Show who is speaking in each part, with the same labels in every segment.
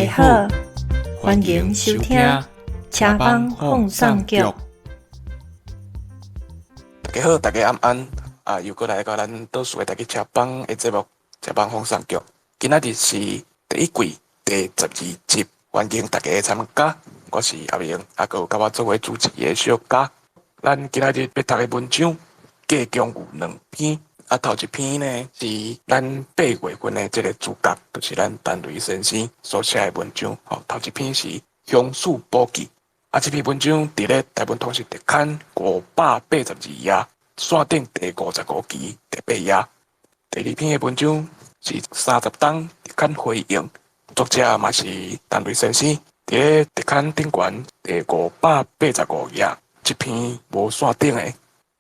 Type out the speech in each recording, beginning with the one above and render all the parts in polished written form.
Speaker 1: 家好，歡迎收聽車房放送局。
Speaker 2: 大家好，大家晚安。啊，又閣來到咱倒數的台語車房的節目《車房放送局》。今仔日是第一季第12集，歡迎大家參加。我是阿明，啊，閣有佮我做伙主持的小嘉。咱今仔日欲讀的文章，計共有兩篇。啊，頭一篇呢是咱8月份的這个主角，就是咱陳雷先生所寫的文章。吼，頭一篇是《鄉事簿記》。啊，這篇文章佇咧台文通識特刊582頁，線頂第55期第八頁。第二篇的文章是30冬特刊回應，作者嘛是陳雷先生，佇咧特刊頂懸第585頁，這篇無線頂的。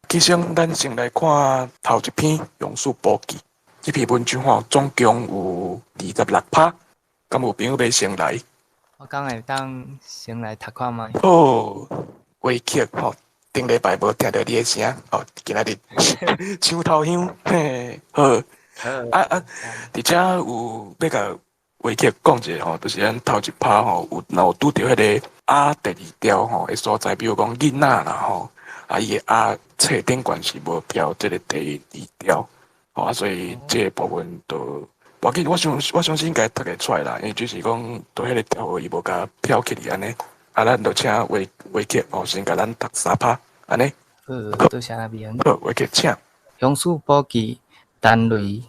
Speaker 2: 起先，咱先來看頭一篇《鄉事簿記》這篇文章吼，總共有26拍，敢有朋友欲先來？
Speaker 3: 我敢會當先來讀看覓？
Speaker 2: 好，威克吼，頂禮拜無聽著你的聲，吼，今仔日搶頭香，嘿，好。啊啊，佇遮有欲共威克講一下吼，就是咱頭一拍吼，有若有拄著彼个押第二調吼的所在，比如講囡仔啦吼，啊伊的押冊頂懸是無標這个第二調，吼啊，所以這个部分就無要緊，我相信應該讀會出來啦，因為只是講佇彼个調號伊無共飄起去按呢，啊，咱就請威威克吼先共咱讀三拍，按呢。
Speaker 3: 好，多謝阿明。
Speaker 2: 好，威克請。
Speaker 3: 鄉事簿記，陳雷，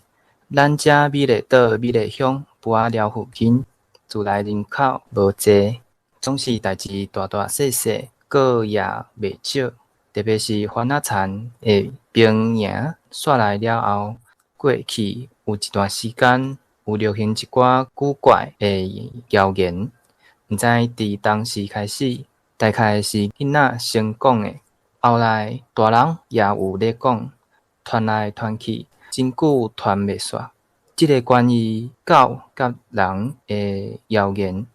Speaker 3: 咱遮美麗島美麗鄉埔仔寮附近，自來人口無濟，總是代誌大大細細，閣也袂少。特別是番仔田的兵營煞來了後，過去有一段時間有流行一寡古怪的謠言，毋知佇當時開始，大概是囡仔先講的，後來大人也有咧講，傳來傳去，真久傳袂煞。這个關於狗佮人的謠言，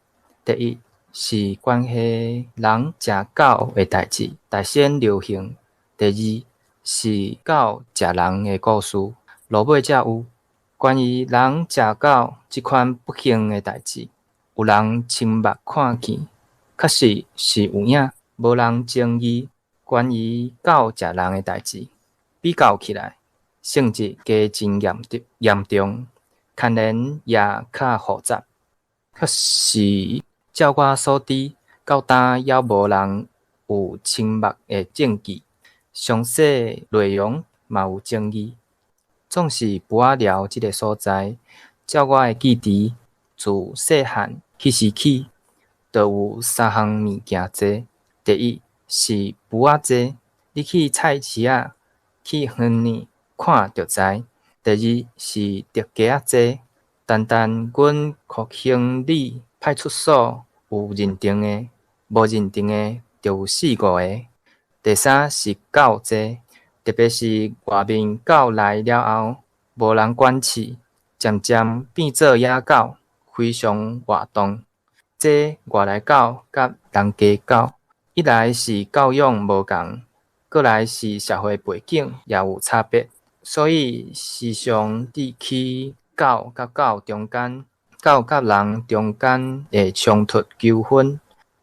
Speaker 3: 第一是關係人食狗的代誌，大先流行；第二是狗食人的故事，落尾才有關於人食狗這款不幸的代誌，有人親目看見，確實是有影，無人爭議。關於狗食人的代誌，比較起來，性質加真嚴重，嚴重，牽連也較複雜。確實，照我所知，到今猶無人有親目的證據，詳細內容嘛有爭議。總是埔仔寮這个所在，照我的記憶，自細漢彼時起，就有三項物件濟。第一是埔仔濟，你去菜市仔、去園里看就知。第二是竹雞仔濟，單單阮復興里派出所有認定的，無認定的就有四五个。第三是狗濟，特別是外面狗來了後，無人管飼，漸漸變做野狗，非常活動。這外來狗佮人家狗，一來是教養無仝，閣來是社會背景也有差別，所以時常引起狗佮狗中間、狗佮人中間的衝突糾紛。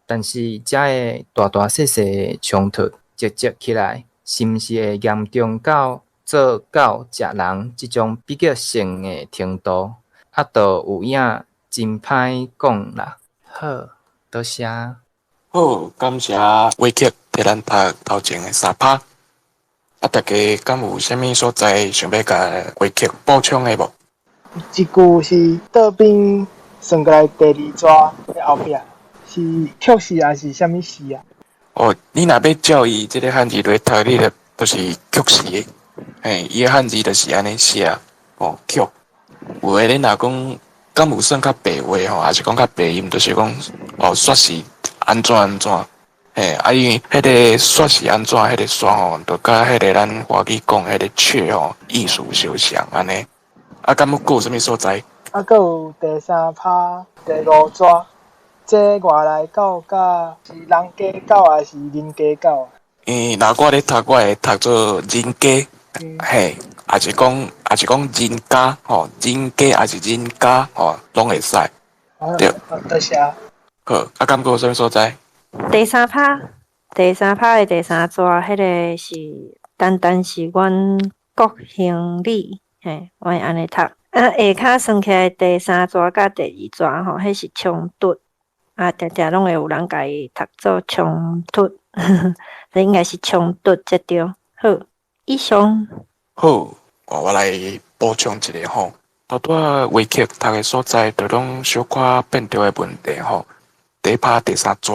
Speaker 3: 但是遮的大大細細的衝突集積起來，是毋是會嚴重到做狗食人這種悲劇性的程度？啊，就有影真歹講啦。好，多謝。
Speaker 2: 好，感謝威克替咱讀頭前的三拍。啊，大家敢有啥物所在想欲共威克補充的無？
Speaker 4: 一句是倒邊算過來第二逝的後壁，是曲式還是啥物詞啊？
Speaker 2: 哦，你若欲照伊這个漢字來讀，你就就是曲式，嘿，伊的漢字就是按呢寫，哦，曲。有的你若講敢有算較白話吼，抑是講較白音，就是講哦，煞是按怎按怎，嘿，啊，因為彼个煞是按怎，彼个煞吼，就佮彼个咱華語講彼个卻吼，意思相像按呢。啊，敢有閣有啥物所在？
Speaker 4: 啊，閣有第三拍第五逝，這外來狗佮是人家狗還是人家狗？
Speaker 2: 嗯，若我咧讀，我會讀做人家，嘿，抑是講人家吼，人家抑是人家吼，攏會使。
Speaker 4: 哦。
Speaker 2: 對。
Speaker 4: 多謝。
Speaker 2: 好，啊，敢閣有啥物所在？
Speaker 1: 第三拍，第三拍的第三逝，彼个是單單是阮國興里，嘿，我會按呢讀。啊，下跤算起來第三逝佮第二逝吼，彼是衝突。啊，定定攏會有人共伊讀做衝突，這應該是衝突才對。好，以上。
Speaker 2: 好，我來補充一下吼。拄拄仔維克讀的所在，就攏小可變調的問題吼。第一拍第三逝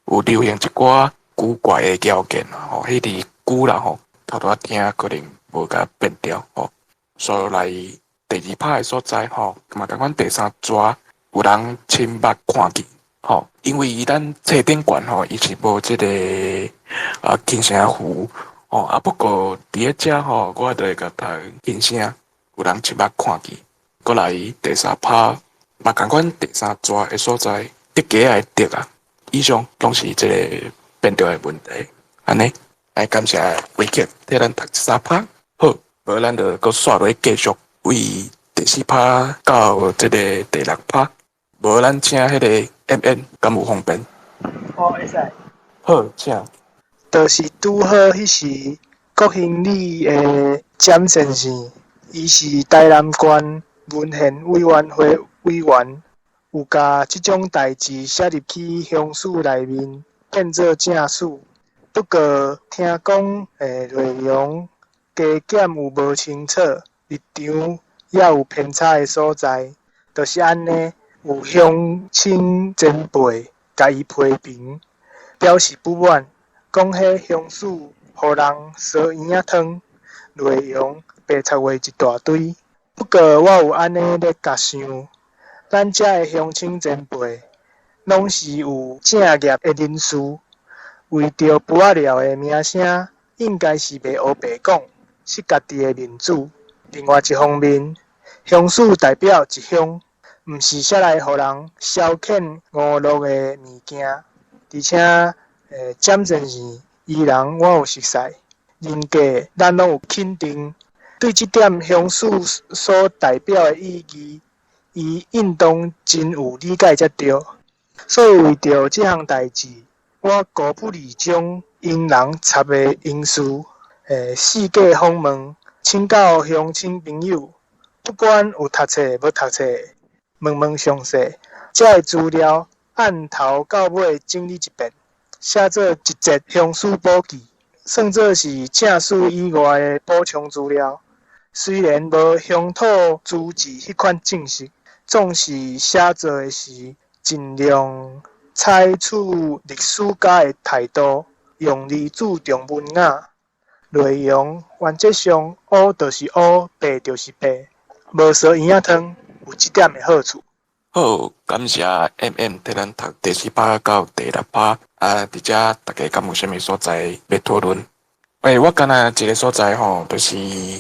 Speaker 2: 有流行一寡古怪的咬鍵吼，彼個久啦吼，頭拄仔聽可能無共變調吼。所以來第二拍的所在吼，嘛仝款第三逝有人親目看見吼，因為咱冊頂懸吼，伊是無這個啊輕聲符吼，啊不過佇咧遮吼，我就會共讀輕聲，有人親目看見。閣來第三拍嘛仝款第三逝的所在，竹雞仔的竹啊，以上攏是這個變調的問題。按呢，來感謝維克替咱讀這三拍。好，無咱就閣煞落去繼續為第四拍到這個第六拍。無咱請彼個 M N 敢有方便？
Speaker 4: 哦，會使。
Speaker 2: 好，請。
Speaker 4: 就是拄好彼時，國興里的蔣先生，伊是台南縣文獻委員會委員，有共這種代誌寫入去鄉史內面，變做正史。不過聽講，內容加減有無清楚，立場也有偏差的所在，就是按呢，有鄉親前輩共伊批評，表示不滿，講彼鄉史予人燒圓仔湯，內容白賊話一大堆。不過我有按呢咧共想，咱遮的鄉親前輩，攏是有正業的人士，為著桮仔寮的名聲，應該是袂烏白講，失家己的面子。另外一方面，鄉史代表一鄉，毋是寫來予人消遣娛樂的物件。而且，蔣先生伊人我有熟似，人格咱攏有肯定。對這點鄉史所代表的意義，伊應當真有理解才對。所以為著這項代誌，我孤不二將英人插的英事，四界訪問，請教鄉親朋友，不管有讀冊無讀冊，問問詳細，這个資料按頭到尾整理一遍，寫做一節鄉史簿記，算做是正史以外的補充資料。雖然無鄉土資治彼款正式，總是寫作的時，盡量採取歷史家的態度，用字注重文雅，內容原則上烏就是烏，白就是白，無燒圓仔湯，有這點的好處。
Speaker 2: 好，感謝 M M 替咱讀第四拍到第六拍。啊，佇遮大家敢有啥物所在欲討論？欸，我敢若一个所在吼，就是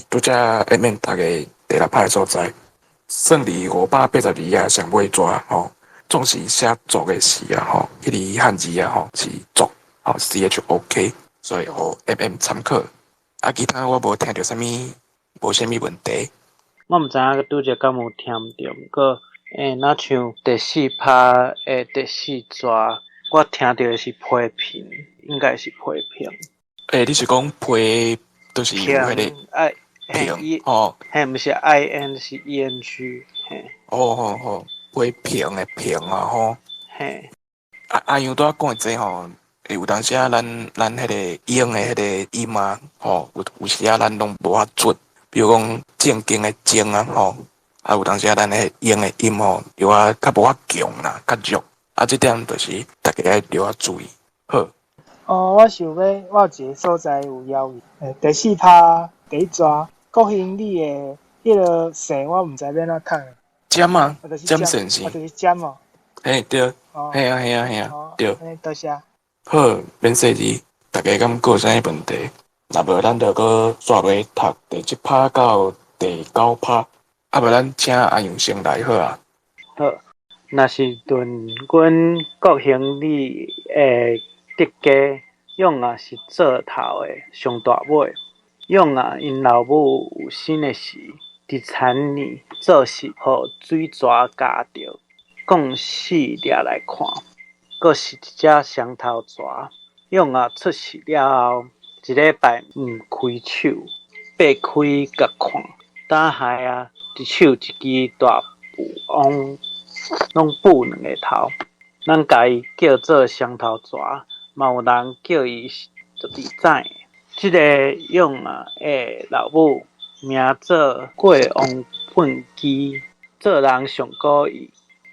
Speaker 2: 拄才 M M 讀的第六拍的所在，算佇582頁上尾逝吼，總是寫作的時啊吼，彼个漢字啊吼是作，吼 C H O K，所以予 M M 參考。啊，其他我無聽著啥物，無啥物問題。
Speaker 5: 我毋知影拄才敢有聽毋著，毋過，若像第四拍的第四逝，我聽著的是批評，應該是批評。
Speaker 2: 欸，你是講批，就是有彼个評吼？
Speaker 5: 嘿，毋是 I N 是 E N G，嘿。
Speaker 2: 哦哦哦，批評的評啊吼。
Speaker 5: 嘿。
Speaker 2: 啊，阿楊拄仔講的這吼，欸，有當時啊，咱彼个用的彼个音啊，吼，有時啊，咱攏無法準。比如講正經的正啊，吼，啊有當時啊，咱彼個用的音吼，有啊較無法強啦，較弱。啊，這點就是大家愛著愛注意。好。
Speaker 4: 哦，我想欲，我有一个所在有枵去。第四拍第一逝，國興里的彼个姓，我毋知欲按怎讀。
Speaker 2: 蔣啊，蔣先生。
Speaker 4: 啊，就是蔣哦。
Speaker 2: 嘿，對。嘿啊，嘿啊，嘿啊，對。
Speaker 4: 多謝。
Speaker 2: 好，免細膩，大家敢閣有啥物問題？若無，咱就閣煞落去讀第七拍到第九拍。啊，無咱請阿楊先來好啊。
Speaker 5: 好，若是論阮國興里的竹雞，勇仔是做頭的上大尾。勇仔𪜶老母有身的時，佇田裡做事，予水蛇咬著。講四掠來看，閣是一隻雙頭蛇。勇仔出世了後，一禮拜毋開手，擘開共看，膽害啊！一手一支大浡翁，攏浡兩个頭。咱共伊叫做雙頭蛇，嘛有人叫伊十字指。這个勇仔的老母名做過王畚箕，做人上古意，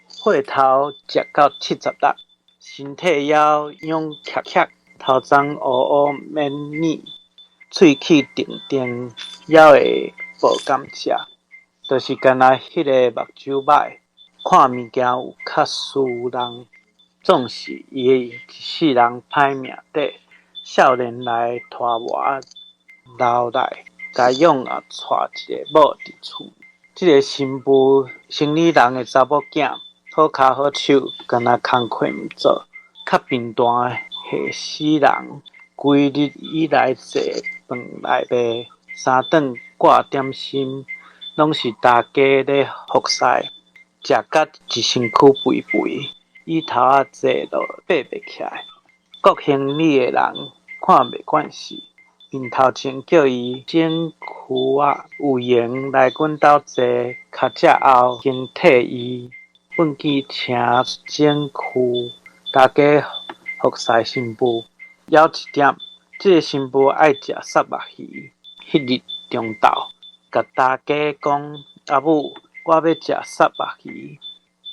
Speaker 5: 歲頭食到76，身體猶勇怯怯，頭鬃烏烏毋免染，喙齒定定，猶會剝甘蔗，就是干焦彼个目睭䆀，看物件有較輸人。總是伊一世人歹命底，少年來拖磨留來，共勇仔娶一个某佇厝。這个新婦生理人的查某囝，好跤好手，干焦工課毋做，較貧惰下死人。規日以來坐飯來賣，三頓掛點心，攏是大家咧服侍，食甲一身軀肥肥，椅頭仔坐落爬袂起來。國興里的人看袂慣勢，面頭前叫伊整軀仔，有閒來阮兜坐，跤脊後先替伊畚箕請整軀，大家服侍新婦。猶一點，這个新婦愛食虱目魚。彼日中晝，共大家講：阿母，我欲食虱目魚。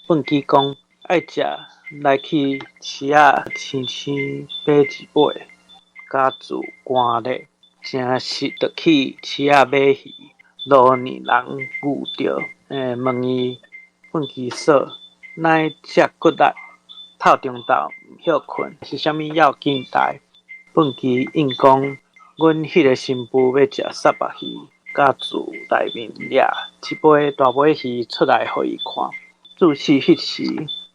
Speaker 5: 畚箕講：愛食來去市仔青青買一尾。家自寒咧，誠實就去市仔買魚。路呢人遇著，問伊畚箕嫂，哪遮骨力？透中晝毋歇睏，是啥物要緊代？畚箕應講：阮彼个新婦欲食虱目魚，佮自內面掠一尾大尾魚出來予伊看。注死彼時，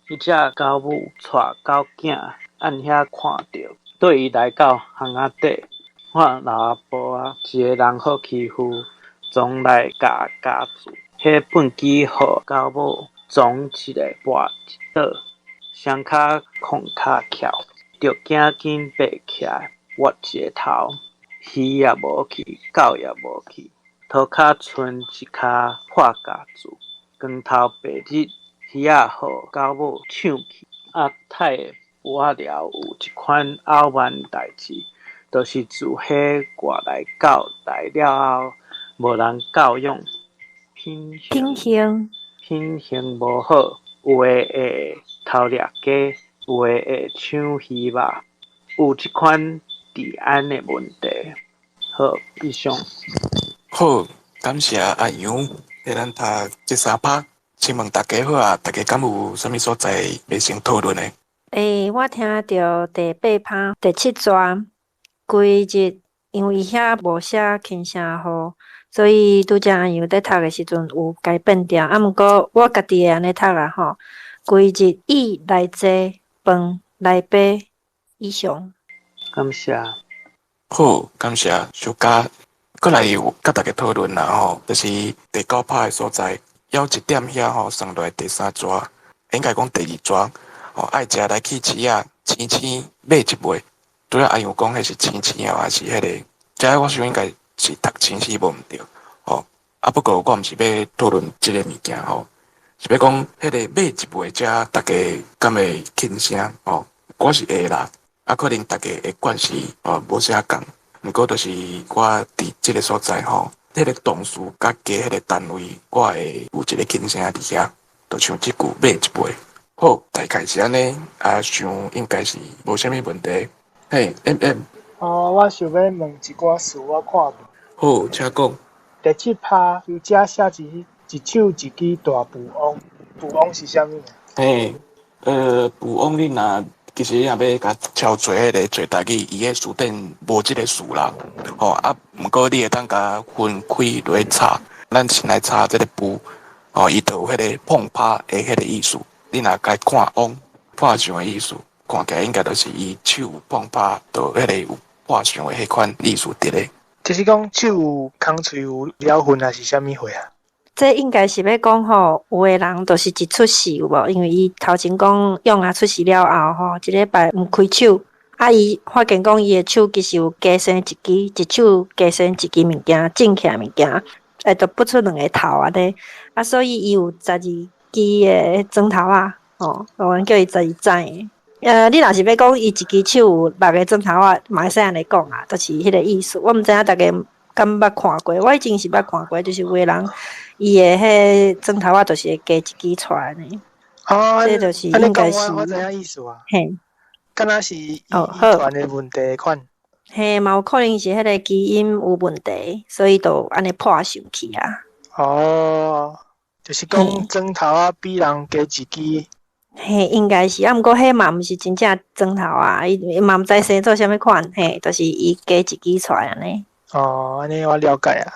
Speaker 5: 彼隻狗母帶狗囝按遐看著，綴伊來到巷仔底，看老阿婆仔一个人好欺負，總來共咬住。彼畚箕予狗母撞一个跋一倒，雙跤控跤翹，著驚緊爬起來，挖一个頭，魚也無去，狗也無去，塗跤賰一跤破咬住。光頭白日，魚仔予狗母搶去。阿太的菵仔寮有這款拗慢代誌，就是自彼外來狗來了後，無人教養，品
Speaker 1: 品行
Speaker 5: 品行無好，有的會偷掠雞，有的會搶魚肉，有這款治安的問題。好，以上。
Speaker 2: 好，感謝阿楊，替咱讀這三拍。請問大家好啊？大家敢有啥物所在欲先討論的？
Speaker 1: 欸，我聽著第八拍第七逝，規日因為伊遐無寫輕聲號，所以拄才阿楊佇讀的時陣有共變調。啊，毋過我家己會按呢讀啦吼。規日以來坐飯來買以上。
Speaker 5: 感謝。
Speaker 2: 好，感謝小嘉。閣來有佮大家討論啦吼，就是第九拍的所在，猶一點遐吼，算落來第三逝，應該講第二逝吼，愛食來去市仔青青買一尾。拄仔阿楊講彼是青青啊，還是彼个？這我想應該是讀青青無毋對吼。啊，不過我毋是欲討論這个物件吼，是欲講彼个買一尾，遮大家敢會輕聲吼？我是會啦，啊，可能大家的慣勢哦無啥仝。毋過就是我佇這个所在吼，彼个動詞佮加彼个單位，我會有一个輕聲佇遐，就像這句買一尾。好，大概是按呢，啊，想應該是無啥物問題。嘿，M M。
Speaker 4: 哦，我想欲問一寡詞，我看無。
Speaker 2: 好，請講。
Speaker 4: 第七拍有遮寫一一手一支大富翁，富翁是啥物？
Speaker 2: 嘿，富翁你若其實你若欲共抄做彼个做台語，伊个詞典無這个詞啦。吼啊，毋過你會當共分開落去查。咱先來查這个富，吼，伊就有彼个碰拍的彼个意思。你若共看翁破相的意思，看起來應該就是伊手碰拍，就彼个有破相的彼款意思佇咧。
Speaker 4: 就是講手有空喙有了份，還是啥物貨啊？
Speaker 1: 這應該是欲講吼，有的人就是一出世有無？因為伊頭前講勇仔出世了後吼，一禮拜毋開手，啊，伊發現講伊的手其實有加生一支，一手加生一支物件，種起來物件，會就拔出兩个頭按呢。啊，所以伊有十二支的指頭仔，吼，阮叫伊十二指的。你若是欲講伊一支手有六个指頭仔，嘛會使按呢講啊，就是彼个意思。我毋知影逐家敢捌看過，我以前是捌看過，就是有的人伊的彼指頭仔就是會加一支出來呢。
Speaker 4: 哦，
Speaker 1: 這就是
Speaker 4: 按呢
Speaker 1: 應該是
Speaker 4: 講我知影意思啊。
Speaker 1: 嘿。
Speaker 4: 敢若是遺
Speaker 1: 哦，好。
Speaker 4: 傳的問題款。
Speaker 1: 嘿，嘛有可能是彼个基因有問題，所以就按呢破上去啊。
Speaker 4: 哦，就是講指頭仔比人加一支。
Speaker 1: 嘿，應該是，啊，毋過彼嘛毋是真正指頭仔，伊嘛毋知生做啥物款，嘿，就是伊加一支出來按呢。
Speaker 4: 哦，按呢我了解啊。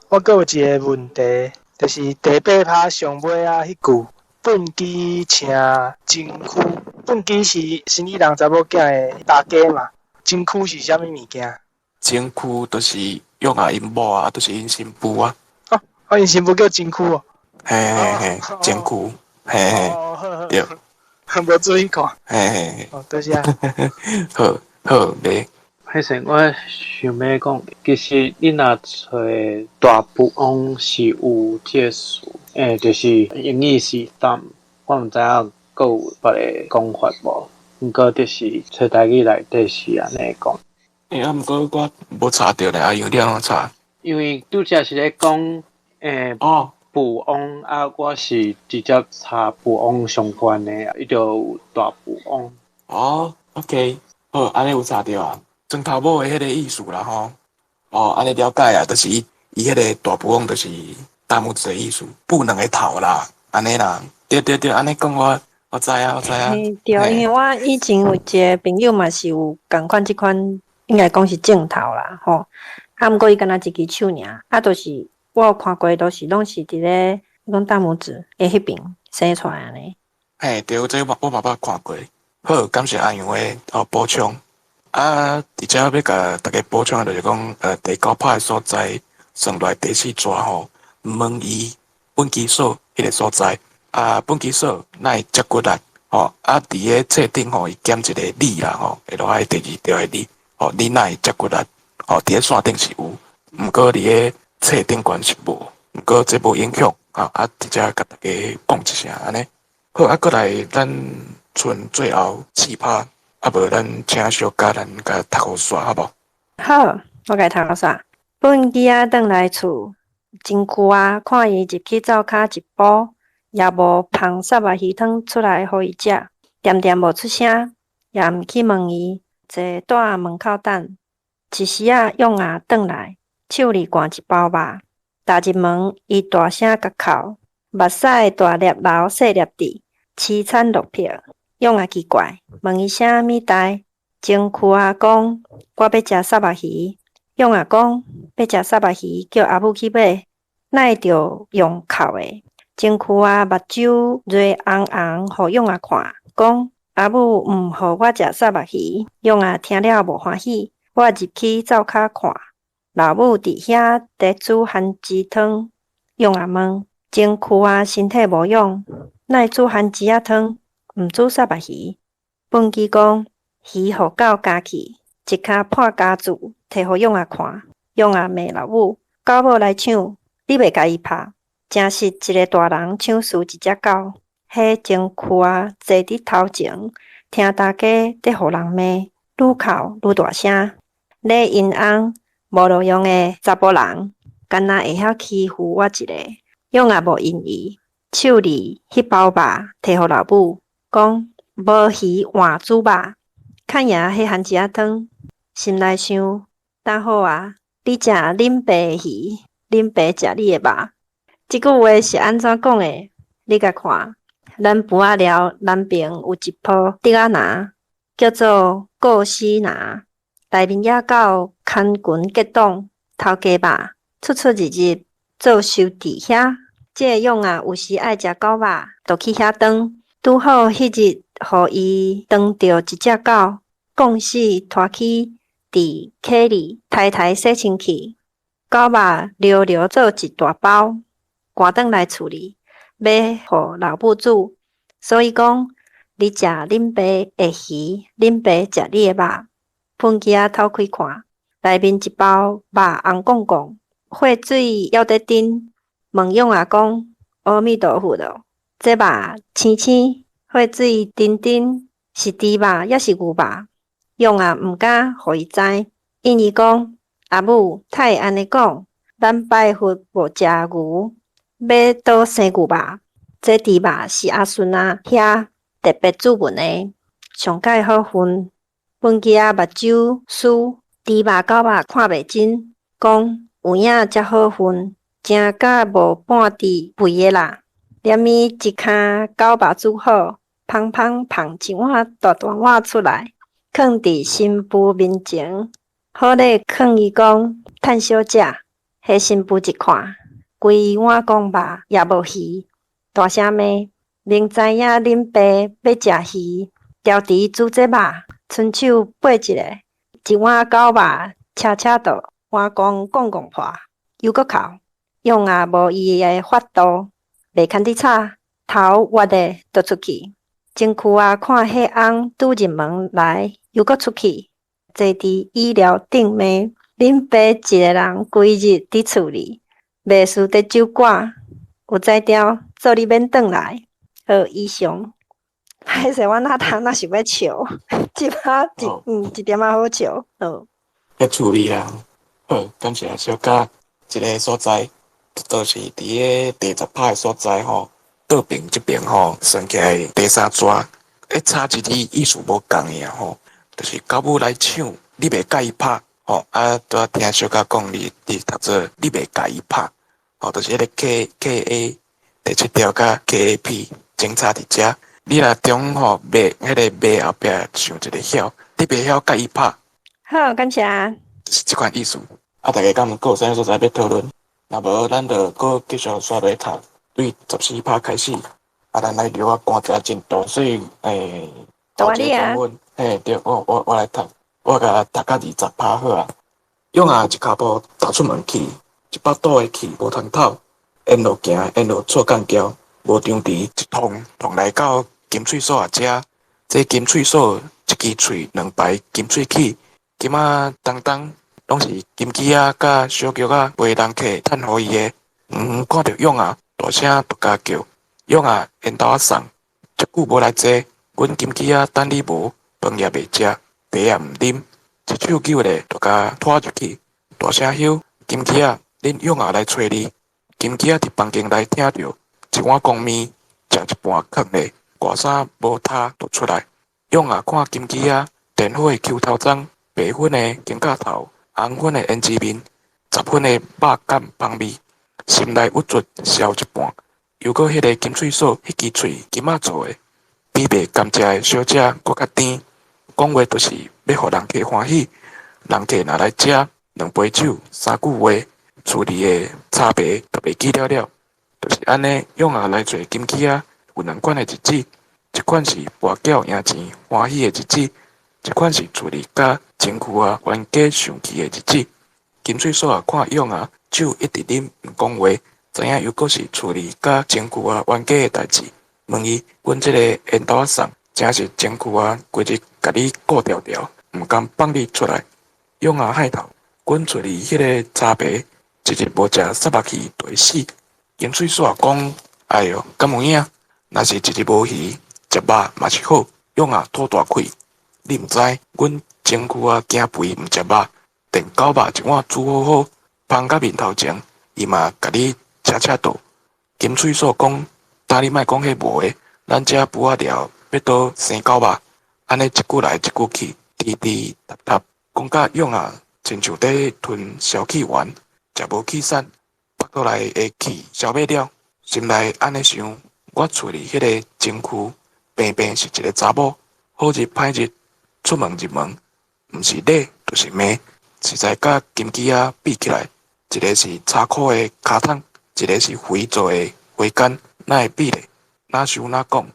Speaker 4: 我閣有一个問題，就是第八拍上尾仔彼句，畚箕請前驅，畚箕是生理人查某囝的大家嘛，前驅是啥物物件？
Speaker 2: 前驅就是勇仔𪜶某啊，就是𪜶新婦啊。
Speaker 4: 哦，哦，𪜶新婦叫前驅哦。
Speaker 2: 嘿嘿嘿，前驅，嘿嘿，對。
Speaker 4: 無注意看。
Speaker 2: 嘿嘿嘿。
Speaker 4: 哦，多謝。
Speaker 2: 好，好，袂。
Speaker 5: 彼時我想欲講，其實你若揣大富翁是有這個詞，就是英語是 thumb，我毋知影閣有別个講法無？毋過就是揣台語內底是按呢講。
Speaker 2: 欸，啊，毋過我無查著咧，阿楊你按怎查？
Speaker 5: 因為拄才是咧講，
Speaker 2: 哦，
Speaker 5: 富翁啊，我是直接查富翁相關的，伊就有大富翁。
Speaker 2: 哦，OK，好，按呢有查著啊。指頭母的彼个意思啦吼。哦，按呢了解啊，就是伊伊彼个大富翁就是大拇指的意思，畚兩个頭啦，按呢啦。對對對，按呢講我我知啊，我知啊。
Speaker 1: 嘿，對，因為我以前有一个朋友嘛是有仝款這款，應該講是指頭啦，吼。啊，毋過伊敢若一支手爾，啊，就是我有看過，都是攏是佇咧講大拇指的彼爿生出來按呢。
Speaker 2: 嘿，對，這我我嘛捌看過。好，感謝阿楊的哦補充。啊，佇遮欲共大家補充的就是講，第九拍的所在，算落來第四逝吼，問伊畚箕嫂彼个所在，啊，畚箕嫂哪會遮骨力？吼，啊，佇个冊頂吼，伊減一个你啦吼，會落來第二條的你，吼，你哪會遮骨力？吼，佇个線頂是有，毋過佇个冊頂懸是無，毋過這無影響，啊，啊，佇遮共大家講一聲按呢。好，啊，閣來咱賰最後四拍，啊，無咱請小佳咱共讀予煞，好無？
Speaker 1: 好，我共讀予煞。畚箕仔轉來厝，前驅仔，看伊入去灶跤一步，也無捧虱目魚湯出來予伊食，恬恬無出聲，也毋去問伊，坐蹛門口等。一時仔勇仔轉來，手裡摶一包肉，踏入門，伊大聲共哭，目屎大粒流細粒滴，淒慘落魄。勇仔奇怪，問伊啥物代？前驅仔講：我欲食虱目魚。勇仔講：欲食虱目魚，叫阿母去買，哪會著用哭的？前驅仔目睭潤紅紅，予勇仔看，講：阿母毋予我食虱目魚。勇仔聽了無歡喜，我入去灶跤看，老母佇遐佇煮番薯湯。勇仔問：前驅仔身體無恙，哪會煮番薯仔湯，毋煮虱目魚？畚箕講：魚予狗咬去，一跤破膠子，提予勇仔看。勇仔罵老母：狗母來搶，你袂共伊拍？誠實一个大人搶輸一隻狗。彼前驅仔坐佇頭前，聽大家佇予人罵，愈哭愈大聲。咧𪜶翁無路用的查埔人，敢若會曉欺負我一个。勇仔無應伊，手裡彼包肉提予老母，講無魚換豬肉，較贏彼番薯仔湯。心內想：當好啊，你食恁爸的魚，恁爸食你的肉。這句話是按怎講的？你共看，咱埔仔寮南爿有一棵竹仔林，叫做過死林，內面野狗牽群結黨，偷雞肉，出出入入做收佇遐。這个勇仔有時愛食狗肉，就去遐轉。拄好彼日，予伊撞著一隻狗，摃死拖去佇溪裡刣刣洗清氣，狗肉溜溜做一大包。趕轉來厝裡，欲予老母煮。所以講，你食恁爸的魚，恁爸食你的肉。噴機仔偷開看，內面一包肉紅摃摃，血水猶佇甜。問勇仔講：阿彌陀佛囉，這肉青青，血水甜甜，是豬肉抑是牛肉？勇仔毋敢予伊知，應伊講：阿母，呾會按呢講？咱拜佛無食牛，欲佗生牛肉？這豬肉是阿孫仔遐特別注文的，上蓋好薰。噴機仔目睭濕，豬肉狗肉看袂真，講有影才好薰，誠甲無半滴肥的啦。連伊一坩狗肉煮好，芳芳捧一碗大大碗出來，囥佇新婦面前，好咧，勸伊講趁小食。彼新婦一看，規碗公肉也無魚，大聲罵：明知影恁爸欲食魚，牢佇煮這肉，伸手掰一个，一碗狗肉車車倒，碗公摃摃破，又閣哭。勇仔無伊的法度，袂堪得吵，頭歪咧就出去。前窟仔看彼翁拄入門來，又閣出去，坐佇椅寮頂罵：恁爸一个人規日佇厝裡，袂輸佇酒館，有才調做你免轉來。好，以上。歹勢，我哪通哪想欲笑，這擺一一點仔好笑。好。
Speaker 2: 較趣味啊！好，感謝小佳。這个所在，就是佇个第十拍的所在吼，倒爿這爿吼，算起來第三逝，彼差一字意思無仝的啊吼，就是狗母來搶，你袂佮伊拍吼，啊，拄仔聽小佳講，你讀做你袂共伊拍，吼，就是彼个 K K A 第七條佮 K A P 相差佇遮。你若中吼袂，彼个袂後壁想一个曉，你袂曉佮伊拍。
Speaker 1: 好，感謝。
Speaker 2: 就是這款意思。啊，大家敢有閣有啥物所在欲討論？若無，咱就閣繼續煞落讀，對十四拍開始。啊，咱來留仔趕一下進度，所以
Speaker 1: 頭一
Speaker 2: 個中文，嘿，對，我來讀，我共讀到20拍好啊。勇仔一跤步踏出門去，一腹肚的氣無通透，沿路行，沿路錯干交，無張持一通通來到金喙鎖仔遮。這金喙鎖一支喙，兩排金喙齒，今仔當當攏是金枝仔佮小玉仔陪人客趁予伊的。遠遠看著勇仔，大聲就共叫：勇仔，緣投仔送，足久無來坐，阮金枝仔等你無，飯也袂食，茶也毋啉，一手揪咧就共拖入去，大聲囂：金枝仔，恁勇仔來揣你。金枝仔佇房間內聽著，一碗公麵食一半囥咧，外衫無脫就出來。勇仔看金枝仔，電火的球頭鬃，白粉的肩胛頭，紅粉的胭脂面，十分的肉感芳味，心內鬱卒消一半。又閣彼个金喙鎖，彼支喙金仔做的，比賣甘蔗的小姐閣較甜。講話就是欲予人客歡喜，人客若來遮，兩杯酒，三句話，厝裡的差別就袂記了了。就是按呢，勇仔來揣金枝仔，有兩款的日子，一款是跋筊贏錢歡喜的日子，一款是厝裡佮前夫仔冤家受氣的日子。金喙鎖仔看勇仔酒一直啉毋講話，知影又閣是厝裡佮前夫仔冤家的代誌，問伊：阮這個緣投仔送，誠是前夫仔規日共你顧牢牢，毋甘放你出來。勇仔害頭，阮厝裡彼个查伯一日無食虱目魚就會死。金喙鎖講：哎喲，敢有影？若是一日無魚，食肉嘛是好。勇仔吐大氣，你毋知，阮前夫仔驚肥毋食肉，電狗肉一碗煮好好，放佮面頭前，伊嘛共你車車倒。金喙鎖講：今你莫講彼無的，咱遮埔仔寮欲倒生狗肉，按呢一句來一句去，滴滴答答，講甲勇仔親像佇吞消氣丸，食無氣散，腹肚內的氣消欲了，心內按呢想：我厝裡彼个前夫，平平是一个查某，好日歹日，出門入門，毋是禮就是罵，實在佮金枝仔比起來，一个是柴箍的跤桶，一个是魚做的花矸，哪會比咧？哪想哪講。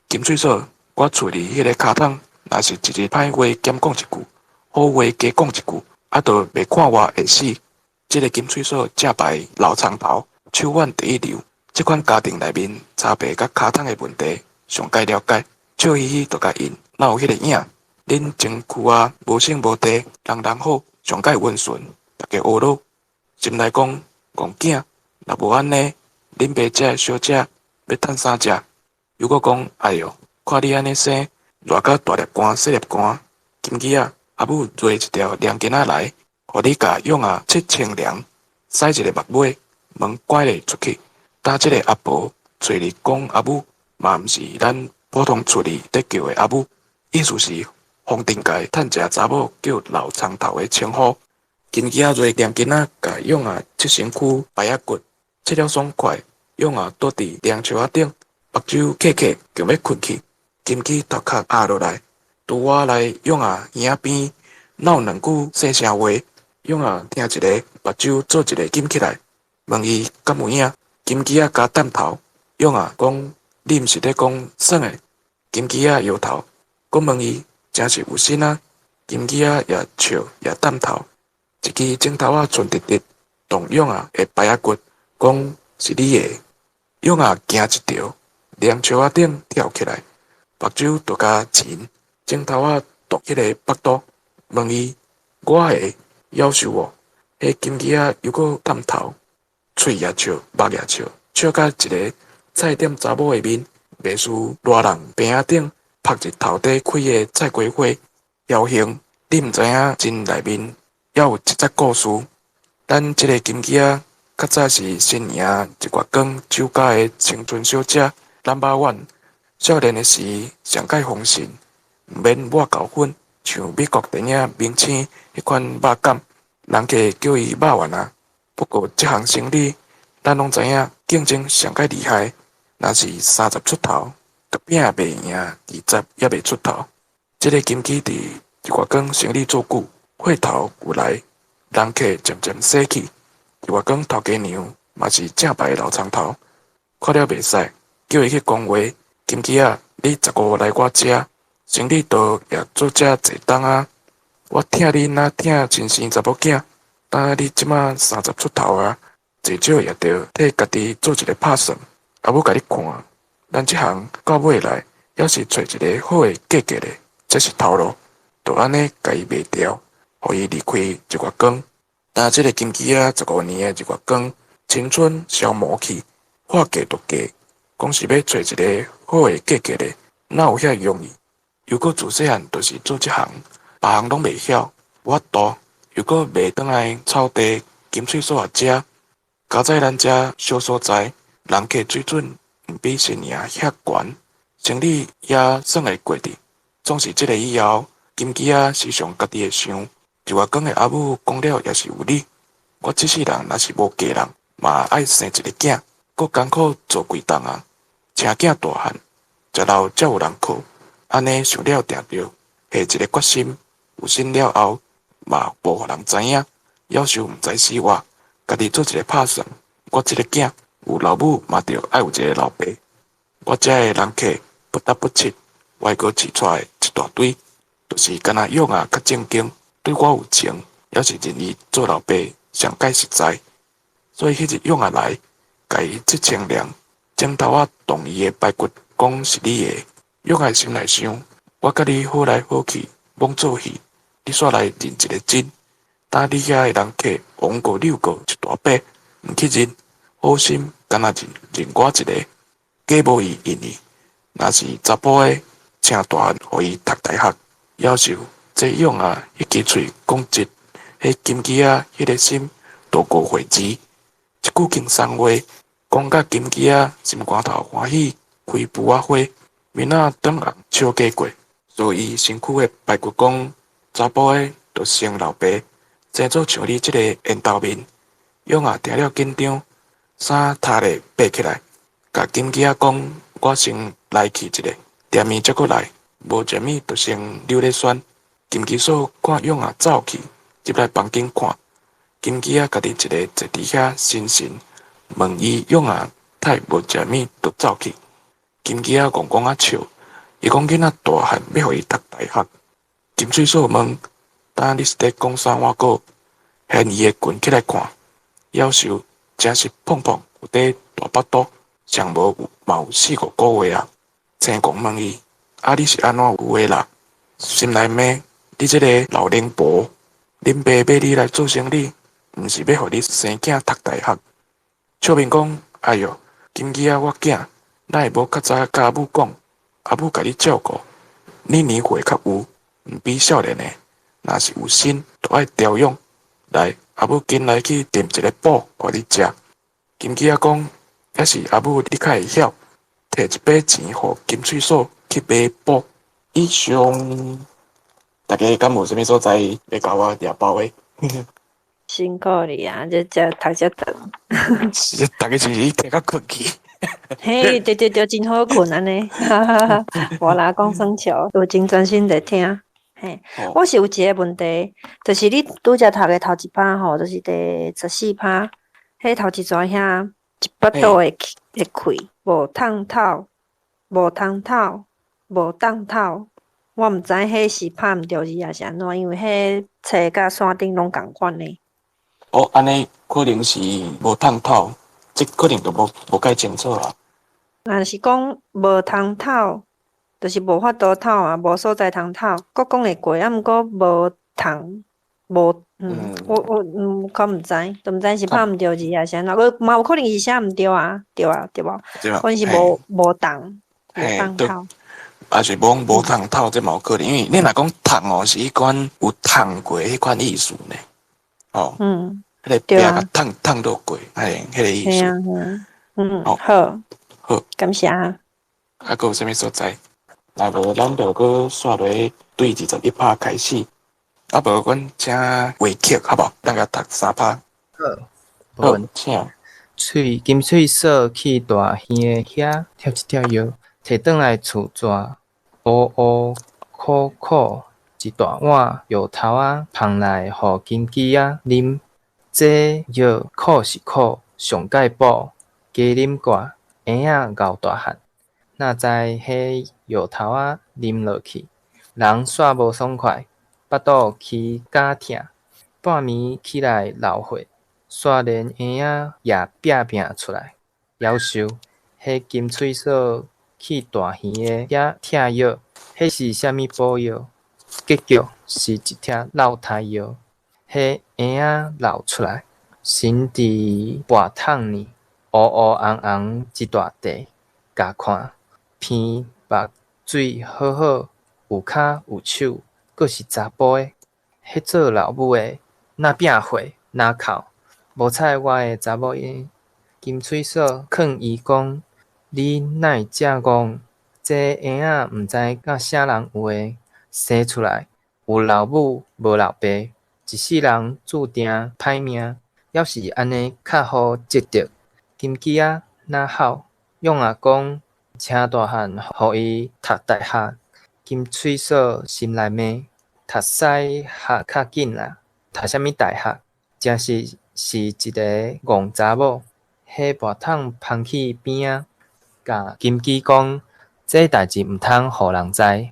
Speaker 2: 金喙鎖，我厝裡彼个跤桶，若是一日歹話減講一句，好話加講一句，啊，就袂看我會死。這个金喙鎖正牌老長頭，手腕第一流，這款家庭內面差別佮尻桶的問題上蓋了解，笑嘻嘻就共應，哪有彼个影？恁前軀仔無性無地，人人好，上蓋溫順，逐家呵咾。心內講戇囝，若無按呢，恁爸遮的小姐欲趁啥食？又閣講，哎喲，看你按呢生，熱甲大粒汗細粒汗。金枝仔，阿母蹩一條涼巾仔來，予你共勇仔拭清涼，洗一个目尾，門關咧出去。擔這个阿婆喙裡講阿母，嘛毋是咱普通厝裡咧叫的阿母，意思是風塵界趁食查某叫老蔥頭的稱呼。金枝仔蹩涼巾仔，共勇仔拭身軀排仔骨，拭了爽快，勇仔倒佇涼樹仔頂，目睭瞌瞌，強欲睏去。金枝頭殼壓落來，拄倚來勇仔耳仔邊，鬧兩句細聲話，勇仔聽一个，目睭做一个緊起來，問伊敢有影？金枝仔加點頭，勇仔講你毋是咧講耍的？金枝仔搖頭，閣問伊誠是有心啊？金枝仔也笑也點頭，一支指頭仔伸直直，動勇仔的排仔骨，講是你的。勇仔驚一跳，涼樹仔頂跳起來，目睭就共錢，指頭仔動彼个腹肚，問伊我的夭壽哦？彼金枝仔猶閣點頭，喙也笑，目也笑，笑甲一个菜店查某的面，袂輸賴人棚仔頂曝日頭底開的菜瓜花。侥幸，你毋知影真內面猶有一節故事。咱這个金枝仔較早是新營日月光酒家的青春小姐，number one。少年的時上蓋豐盛，毋免抹厚粉，像美國電影明星彼款肉感，人客叫伊肉丸仔。不過這項生理，咱攏知影競爭上蓋厲害。若是30出頭，共拼袂贏20猶未出頭。這个金枝佇日月光生理做久，血頭有來，人客漸漸逝去。日月光頭家娘嘛是正牌老蔥頭，看了袂使，叫伊去講話。金枝仔，你15來我遮，生理都也做遮濟冬啊！我疼你若疼親生查某囝，當你這馬30出頭啊，濟少也著替家己做一个拍算。阿母共你看，咱這行到尾來，猶是揣一个好的價格咧，這是頭路。就按呢共伊賣掉，予伊離開日月光。當這个金枝仔15年的日月光，青春消磨去，話過就過，講是欲揣一个好的價格咧，哪有遐容易？猶閣自細漢就是做這行，別項攏袂曉，無法度，猶閣賣轉來草地金穗所遮，佳哉咱遮小所在，人客水準毋比新營遐懸，生理也算會過佇。總是這个以後，金枝仔時常家己會想，日月光的阿母講了也是有理。我這世人若是無嫁人，嘛愛生一个囝，閣艱苦做幾冬啊，請囝大漢，食老才有人靠。按呢想了定著，下一个決心，有心了後，嘛無予人知影，夭壽毋知死活，家己做一个拍算。我這个囝有老母，嘛著愛有一个老爸。我遮的人客不答不切，外國飼出來一大堆，就是敢若勇仔較正經，對我有情，猶是認伊做老爸上蓋實在。所以彼日勇仔來，共伊拭清涼，指頭仔動伊的排骨，講是你的。勇仔心內想，我佮你好來好去，罔做戲，你煞來認一个真。當你遐的人客王過六過一大把，毋去認，好心敢若認認我一个，假無伊應伊。若是查埔的，請大漢予伊讀大學，夭壽這勇仔彼支喙講直，彼金枝仔彼个心度過回字，一句輕鬆話，講甲金枝仔心肝頭歡喜，開櫥仔花，面仔轉紅笑過過。所以身軀的排骨講，查埔的就成老爸，生做像你這个緣投面。勇仔聽了緊張，衫脫咧爬起來，共金枝仔講：我先來去一下，踮暝才閣來，無食物就先留咧酸。金枝嫂看勇仔走去，入來房間看，金枝仔家己一个坐佇遐神神，問伊勇仔太無食物就走去。金枝仔戇戇仔笑，伊講囡仔大漢欲予伊讀大學。金水嫂問：當你是咧講啥碗糕？掀伊的裙起來看，夭壽誠是胖胖有塊大腹肚。上無嘛有四五个月啊。青公問伊：啊，你是按怎有的啦？心內罵：你這个老奶婆，恁爸買你來做生理，毋是欲予你生囝讀大學。笑面講：哎喲，金枝仔我囝，哪會無較早佮阿母講，阿母共你照顧。你年歲較有，毋比少年的，若是有心，就愛調養。來，阿母緊來去訂一个補，予你食。金枝仔講：抑是阿母你較會曉，提一筆錢予金喙嫂去買補。以上，大家敢有啥物所在欲共我掠包的？
Speaker 1: 辛苦你啊！這這讀遮長。
Speaker 2: 是，大家是毋是聽甲睏去？
Speaker 1: 嘿，對對對，真好睏按呢，無啦，講耍笑，有真專心佇聽。嘿，我是有一个問題，就是你拄才讀的頭一拍吼，就是第14拍，彼頭一逝遐一腹肚會會氣，無通透，無通透，無當透。我毋知彼是拍毋著字抑是按怎，因為彼冊佮山頂攏仝款呢。
Speaker 2: 哦，按呢可能是無通透，這可能就無介清楚啊。
Speaker 1: 若是講無通透，就是無法度透啊，無所在通透，閣講會過，啊毋過無通，無我較毋知，都毋知是拍毋著字抑是按怎，嘛有可能是寫毋著啊，對啊，對無？可能是無當，無當透。
Speaker 2: 抑是講無通透，這嘛有可能，因為你若講通哦，是彼款有通過彼款意思呢。哦，彼个壁共通通倒過，彼彼个意思。
Speaker 1: 好，
Speaker 2: 好，
Speaker 1: 感謝。
Speaker 2: 啊，閣有啥物所在？若無，咱就閣煞落對21拍開始。啊無，阮請話劇好無？咱共讀三拍。
Speaker 3: 好，
Speaker 2: 好，請。
Speaker 3: 喙金喙嫂去大耳的遐拆一帖藥，提轉來厝逝，烏烏苦苦一大碗藥頭仔捧來予金枝仔啉。這藥苦是苦，上蓋補，加啉過，嬰仔𠢕大漢。哪知彼藥頭仔啉落去，人煞無爽快，腹肚起絞疼，半暝起來流血，煞連嬰仔也拚命出來。夭壽，彼金喙嫂去大耳的遐拆藥，彼是啥物補藥？結局是一帖落胎藥。彼嬰仔流出來，身佇跋桶呢，烏烏紅紅一大塊，共看鼻目水好好，有跤有手，閣是查埔的。彼做老母的，若拚血，若哭，無睬我的查某嬰。金喙嫂勸伊講：你哪會遮戇？這嬰仔毋知佮啥人有的，生出來有老母無老爸，一世人注定歹命，抑是按呢較好積德。金枝仔若吼，勇仔講，請大漢予伊讀大學。金喙嫂心內罵：讀屎學較緊啦，讀啥物大學？誠實是一个戇查某。彼跋桶捧去邊仔，共金枝講：這代誌毋通予人知，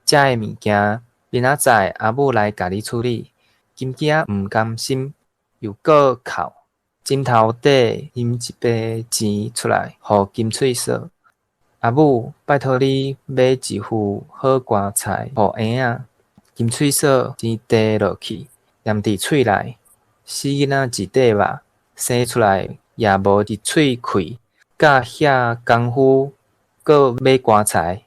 Speaker 3: 遮的物件明仔載阿母來共你處理。金枝仔毋甘心，又閣哭，枕頭底拎一筆錢出來予金喙嫂。阿母，拜託你買一副好棺材予嬰仔。金喙嫂錢遞落去，黏佇喙內，死囡仔一塊肉，生出來也無一喙氣，教遐工夫，閣買棺材，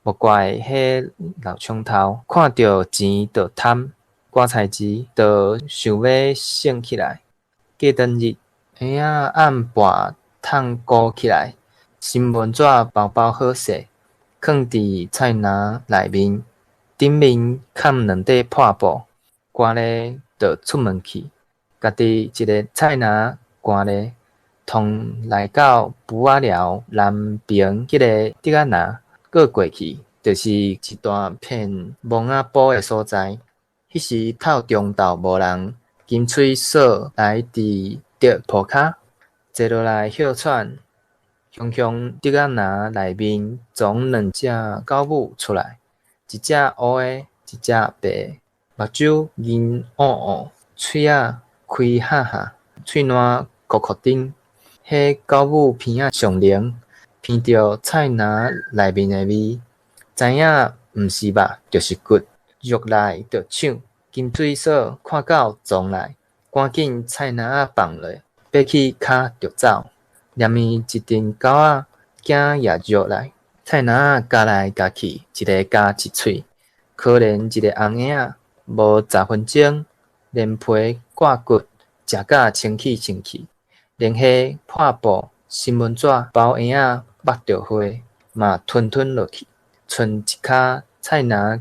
Speaker 3: 莫怪彼老衝頭看著錢就貪，棺材錢就想欲省起來。過當日，嬰仔按跋桶裹起來，新聞紙包包好勢，囥佇菜籃內面，頂面崁兩塊破布，寒咧就出門去，家己一个菜籃寒咧，通來到埔仔寮南爿彼个竹仔林，閣過去就是一大片墓仔埔的所在。彼時透中晝無人，金喙嫂來佇竹鋪跤坐落來歇喘，雄雄竹仔林內面傱兩隻狗母出來，一隻烏的，一隻白的，目睭銀烏烏，喙仔開哈哈，喙瀾箍箍丁。彼彼狗母鼻仔上靈，鼻著菜籃仔內面的味，知影毋是肉就是骨，入來就搶。金水嫂看狗傱來，趕緊菜籃仔放落，爬起跤就走。連绵一陣狗仔囝也入來，菜籃仔咬來咬去，一个咬一喙。可憐一个紅嬰仔，無10分鐘，連皮掛骨，食甲清氣清氣，連彼破布新聞紙包嬰仔縛著花，嘛吞吞落去，賰一跤菜籃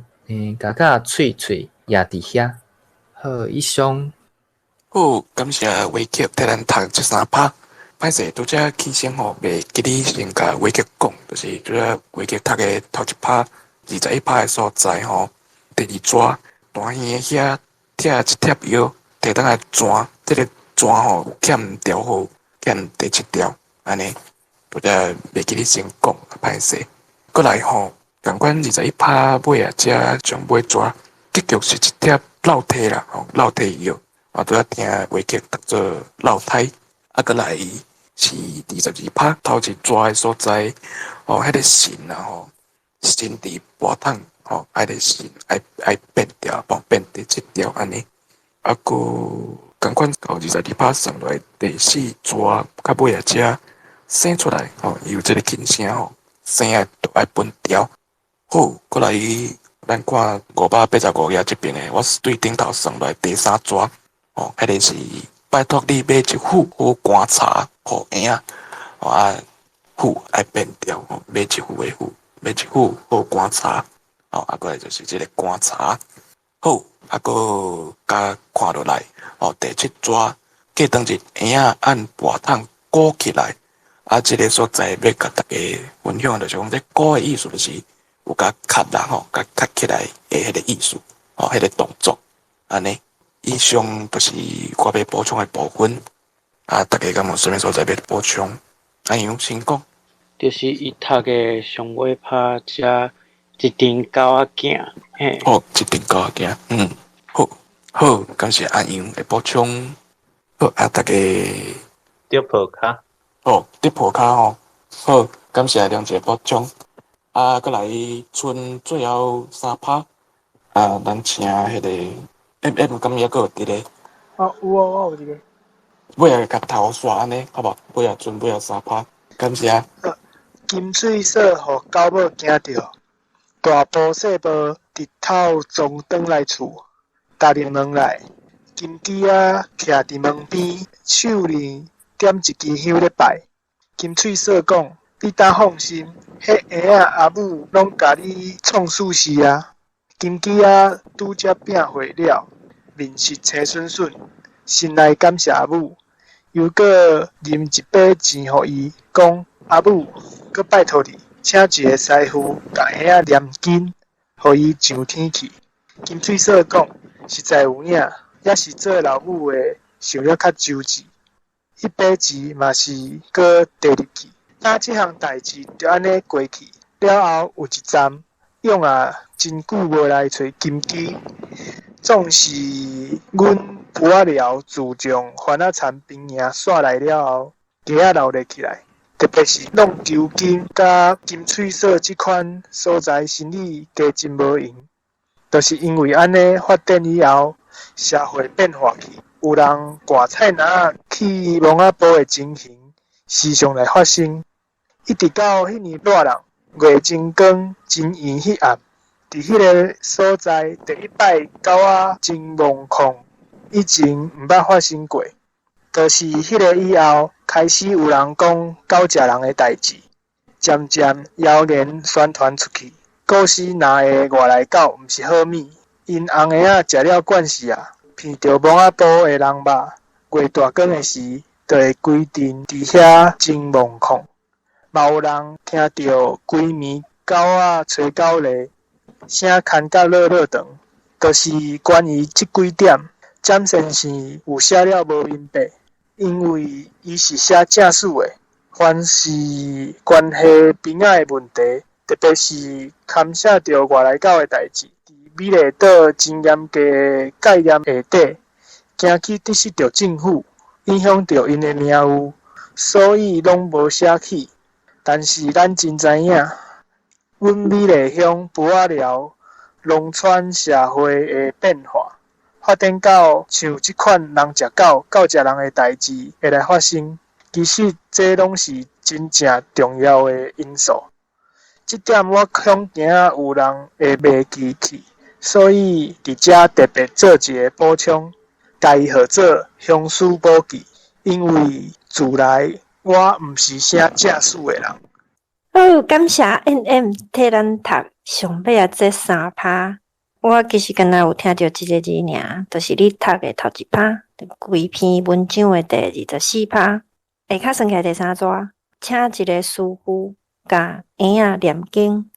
Speaker 3: 咬甲碎碎掖佇遐。好，以上。
Speaker 2: 好，感謝偉杰替咱讀這三拍。歹勢，拄才起先吼，袂記得先共偉杰講，就是拄才偉杰讀的頭一拍21拍的所在吼，第二逝大耳的遐拆一帖藥，提轉來逝，這个逝吼欠調號，欠第七調，按呢，拄才袂記得先講，歹勢。閣來吼，仝款21拍尾仔遮上尾逝，結局是一帖落胎啦，吼，落胎藥，啊，拄才聽偉杰讀做落胎，啊，閣來是22拍頭一逝的所在，哦，彼个神啊吼，神佇跋桶吼，愛个神愛愛變調，幫變第七調按呢，啊，閣仝款到22拍算落來第四逝較尾仔遮生出來吼，伊有這个輕聲吼，生愛都愛分調。好，閣來咱看585頁這邊的，我是對頂頭算落來第三逝，吼，彼个是拜託你買一壺好乾茶予嬰仔，吼啊，壺愛變調吼，買一壺的壺，買一壺好乾茶，吼啊，閣來就是這个乾茶。好，啊，閣佮看落來，吼，第七逝過當日嬰仔按跋桶鼓起來，啊，這个所在欲共大家分享，就是講這鼓的意思就是有共磕啦吼，共磕起來的彼个意思，吼，彼个動作，按呢。以上就是我欲補充的部分，啊，大家敢有啥物所在欲補充？阿楊先講。
Speaker 5: 就是伊讀的上尾拍遮一陣狗仔囝，嘿。
Speaker 2: 哦，一陣狗仔囝，嗯，好，好，感謝阿楊的補充。好，啊，大家。
Speaker 6: 竹坡跤。
Speaker 2: 哦，竹坡跤吼，好，感謝兩個補充。啊，閣來賰最後三拍，啊，咱請彼个 M M 敢猶閣有佇咧？
Speaker 4: 哦，有哦，我有佇咧。
Speaker 2: 尾仔共頭煞按呢，好無？尾仔賰尾仔三拍，感謝。
Speaker 4: 金水嫂予狗母驚著，大步細步直透傱轉來厝，踏入門內，金枝仔徛佇門邊，手裡點一支香咧拜。金喙嫂講：你當放心，彼嬰仔阿母攏共你創死死啊！金枝仔拄才摒血了，面色青恂恂，心內感謝阿母，又閣啉一杯錢予伊，講：阿母，閣拜託你，請一个師傅共嬰仔念經，予伊上天去。金喙嫂講：實在有影，猶是做老母的想了較周至。彼把錢嘛是閣遞入去。那這項代誌就按呢過去了後，有一站勇仔真久無來揣金枝，總是阮埔仔寮自從番仔田兵營徙來了後，街仔鬧熱起來，特別是弄球金佮金喙嫂這款所在，生意加真無閒。就是因為按呢發展以後，社會變化去，有人掛菜籃仔去墓仔埔的情形時常來發生。一直到彼年熱人月真光真圓彼暗，佇彼个所在第一擺狗仔真戆控，以前毋捌發生過。就是彼个以後，開始有人講狗食人的代誌，漸漸謠言宣傳出去。故事若會外來狗毋是好物，𪜶翁嬰仔食了慣勢啊，鼻著墓仔埔的人肉，月大光的時，就會規陣佇遐真戆控。嘛有人聽著規暝狗仔吹狗螺，聲牽甲落落長。就是關於這幾點，蔣先生有寫了無明白，因為伊是寫正史的，凡是關係兵仔的問題，特別是牽涉著外來狗的代誌，佇美麗島真嚴格的戒嚴下底，驚去得失著政府，影響著𪜶的名譽，所以攏無寫起。但是咱真知影，阮美麗鄉埔仔寮農村社會的變化，發展到像這款人食狗，狗食人的代誌會來發生。其實這攏是真正重要的因素。這點我恐驚有人會袂記起，所以佇遮特別做一个補充，共伊號做鄉史簿記。因為自來我毋是啥正史的人。
Speaker 1: 好，感謝 NM 替咱讀上尾仔這三拍。我其實敢若有聽著一个字爾，就是你讀的頭一拍，規篇文章的第24拍。下跤算起來第三逝，請一个師傅共嬰仔念經。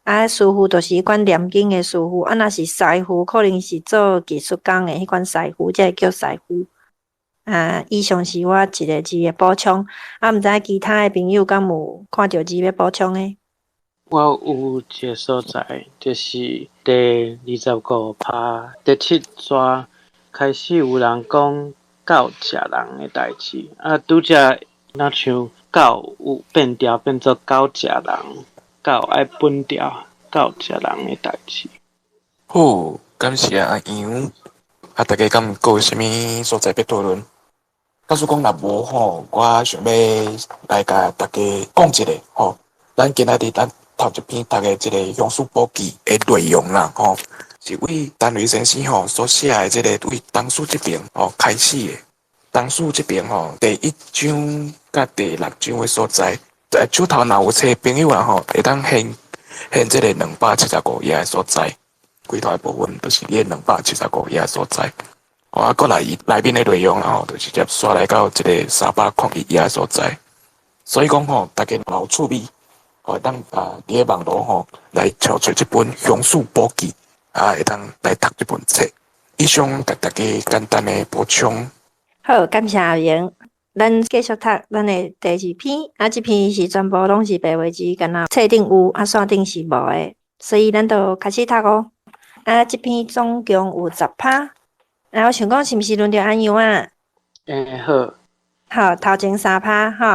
Speaker 1: 啊，師傅就是彼款念經的師傅，啊，若是師傅，可能是做技術工的彼款師傅，才會叫師傅。啊，以上是我一个字的補充，啊，毋知其他的朋友敢有看著字欲補充的？
Speaker 5: 我有一个所在，就是第25拍第七逝開始有人講狗食人的代誌，啊，拄才若像狗有變調變做狗食人，狗愛分調狗食人的代誌。
Speaker 2: 好，感謝阿楊。啊，大家敢閣有啥物所在欲討論？假使講若無吼，我想欲來共大家講一下吼。咱今仔日咱頭一篇讀的這个鄉史簿記的內容啦吼，是對陳雷先生吼所寫的這个對東勢這爿吼開始的。東勢這爿吼，第一章佮第六章的所在，手頭若有冊朋友啦吼，會當現現這个275頁的所在。開頭的部分就是佇275頁的所在。啊，閣來伊內面的內容啦吼，就直接刷來到這个301頁的所在。所以講吼，大家若有趣味，會當啊，佇咧網路吼來搜揣這本鄉史簿記，啊，會當來讀這本冊。以上共大家簡單的補充。
Speaker 1: 好，感謝阿榮。咱繼續讀咱的第二篇，啊，這篇是全部攏是白話字，敢若冊頂有，啊，線頂是無的，所以咱就開始讀哦。啊，這篇總共有10拍。啊，我想講是毋是輪著阿楊啊？
Speaker 5: 欸，好。
Speaker 1: 好，頭前三拍，吼。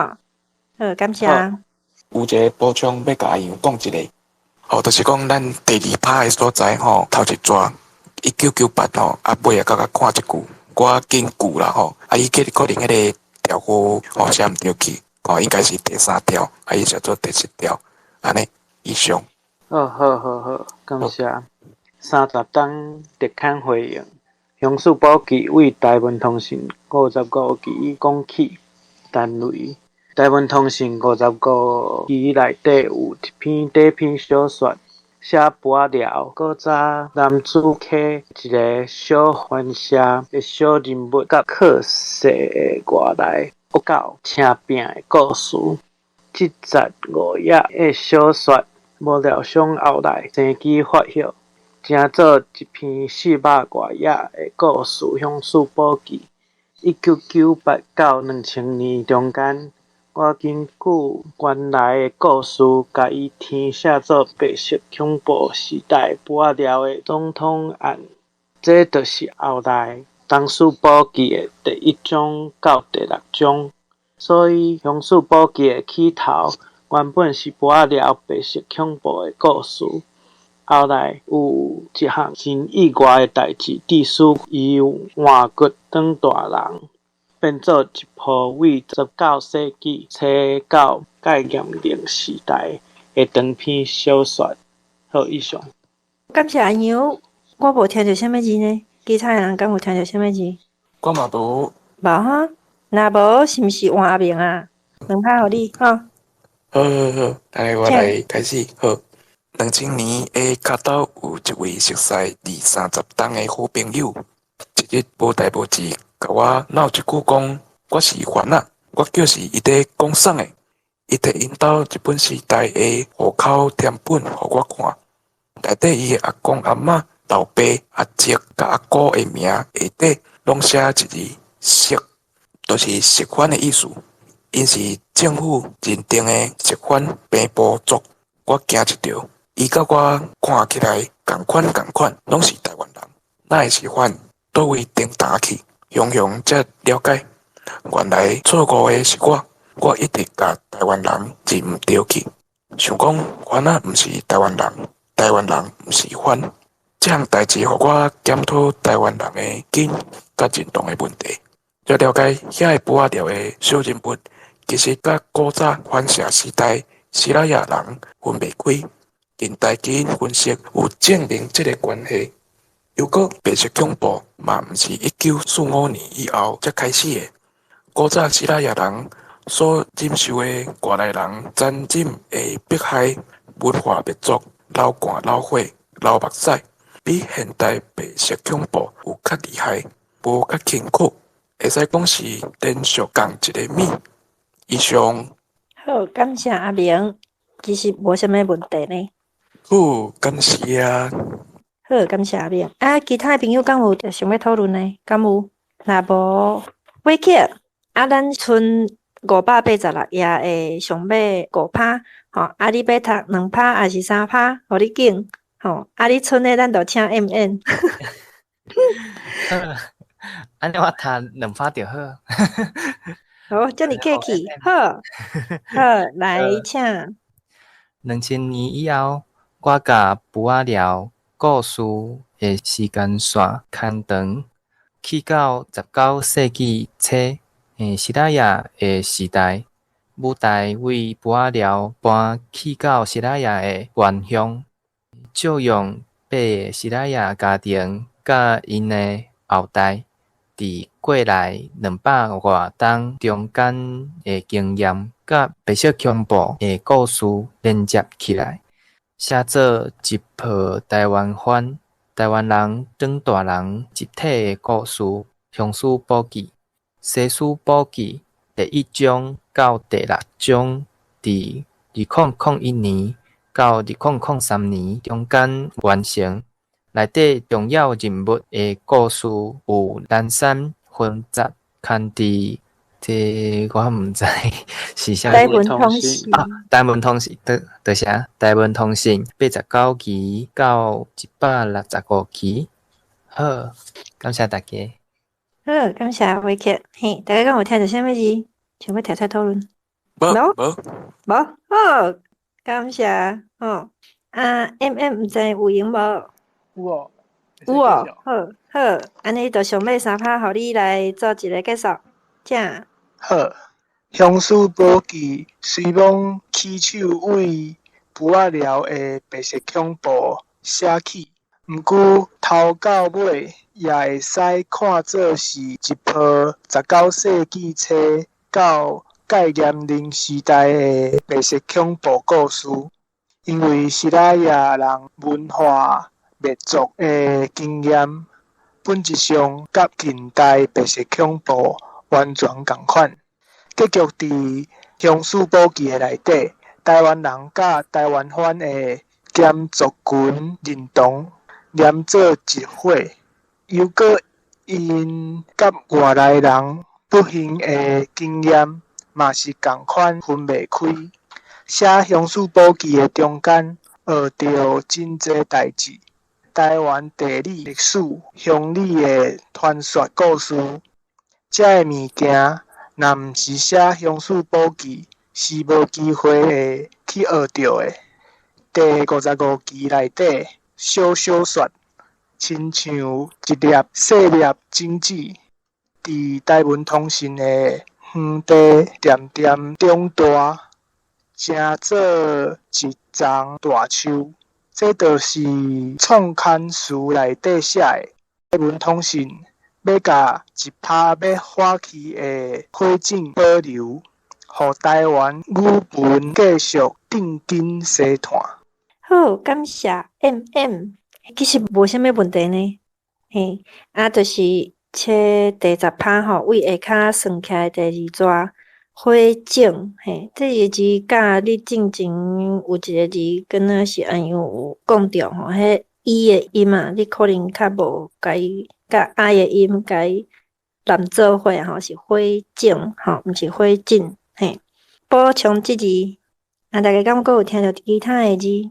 Speaker 1: 好，感謝。
Speaker 2: 有一个補充欲共阿楊講一下，吼，就是講咱第二拍的所在吼，頭一逝1998吼，啊尾仔閣共看一句，我緊記啦吼，啊伊可能彼个調號吼寫毋著去，吼應該是第三調，啊伊寫做第七調，按呢以上。
Speaker 5: 好好好好，感謝。30冬特刊回應，鄉史簿記對台文通訊55期講起。陳雷，台文通訊55期內底有一篇短篇小說，寫埔仔寮古早楠梓溪一个小番社的小人物佮靠勢的外來惡狗抻拚的故事。這15頁的小說，無料想後來生機發酵，成做一篇400外頁的故事鄉史簿記。1998到2000年中間，我根據原來的故事，共伊填寫做白色恐怖時代埔仔寮的總統案。這就是後來東勢簿記的第一章到第六章。所以鄉史簿記的起頭原本是埔仔寮白色恐怖的故事。後來有一項真意外的代誌，致使伊換骨轉大人，變做一部對19世紀初到戒嚴令時代的長篇小說。好，以上。
Speaker 1: 感謝阿楊，我無聽著啥物字呢？其他人敢有聽著啥物字？
Speaker 2: 我嘛無。
Speaker 1: 無哈？若無是毋是換阿明啊？兩拍予你，吼。
Speaker 2: 好好好，按呢我來開始。好，2000年的跤兜有一位熟似二三十冬的好朋友，一日無代無誌，共我鬧一句講，我是番仔，我就是伊咧講創的。伊提𪜶兜日本時代的戶口謄本予我看，內底伊的阿公阿嬤、老爸、阿叔佮阿姑的名下底攏寫一字“色”，就是色番的意思。𪜶是政府認定的色番平埔族。我驚一跳，伊佮我看起來仝款仝款，攏是台灣人，哪會是番？佗位叮當去，雄雄才了解，原來錯誤的是我。我一直共台灣人認毋著去，想講番仔毋是台灣人，台灣人毋是番。這項代誌予我檢討台灣人的根佮認同的問題，才了解遐个埔仔寮的小人物，其實佮古早番社時代西拉雅人分袂開。近代基因分析有證明這个關係。又閣白色恐怖嘛，毋是1945年以後才開始的。古早西拉雅人所忍受的外來人殘忍的迫害、文化滅族、流汗流血、流目屎，比現代白色恐怖有較厲害，無較辛苦，會使講是連續仝一个物。以上。
Speaker 1: 好，感謝阿明，其實無啥物問題呢。
Speaker 2: 好，感謝。
Speaker 1: 好，感謝阿明。啊，其他的朋友敢有想欲討論的？敢有？若無，偉克，啊，咱賰586頁的上尾五拍，吼，啊，你欲讀兩拍抑是三拍，予你揀，吼，啊，你賰的咱就請 M N。
Speaker 3: 按呢我讀兩拍就好。
Speaker 1: 好，遮爾客氣，好，好，來，請。
Speaker 3: 2000年以後，我共埔仔寮故事的時間線牽長，去到19世紀初，西拉雅的時代，舞台為埔仔寮搬去到西拉雅的原鄉，借用八个西拉雅家庭佮𪜶的後代，佇過來200外冬中間的經驗，佮白色恐怖的故事連接起來，寫做一部台灣番、台灣人長大人集體的故事《鄉事簿記》。《西施簿記》第一章到第六章，佇2001年到2003年中間完成。內底重要人物的故事有南山分集刊佇這我毋知是啥物。
Speaker 1: 台文通信
Speaker 3: 啊，台文通信，多多謝。台文通信89期到165期。好，感謝大家。
Speaker 1: 好，感謝偉克。嘿，大家敢有聽著啥物字？想欲提出來討論？
Speaker 2: 無
Speaker 1: 無無，好，感謝。吼，啊，M M 毋知有閒無？
Speaker 4: 有哦。
Speaker 1: 有哦，好，好，按呢就上尾三拍，予你來做一个結束，請。
Speaker 4: 好，鄉事簿記雖罔起手為埔仔寮的白色恐怖寫起，毋過頭到尾也會使看做是一部19世紀初到戒嚴令時代的白色恐怖故事，因為西拉雅人文化滅族的經驗，本質上佮近代白色恐怖完全仝款。結局佇鄉事簿記的內底，台灣人佮台灣番的兼族群認同連做一伙，又閣𪜶佮外來人不幸的經驗嘛是仝款分袂開。寫鄉事簿記的中間，學著真濟代誌，台灣地理歷史、鄉里的傳說故事，這个物件，若毋是寫鄉事簿記，是無機會會去學著的。第55期內底，小小說，親像一粒細粒種子，佇台文通信的園地漸漸長大，成做一叢大樹。這就是創刊詞內底寫的。台文通信欲共一拍欲火去的火種保留，予台灣語文繼續鎮緊西炭。
Speaker 1: 好，感謝 M M。其實無啥物問題呢。嘿，啊，就是這第10拍吼，為下跤算起來第二逝火種，嘿，這个字佮你進前有一个字，敢若是按樣有講著吼，彼伊的音啊，你可能較無共伊佮 I 的音共伊連做伙吼，是火種吼，毋是火種，嘿。補充這字，啊，大家敢閣有聽著其他的字？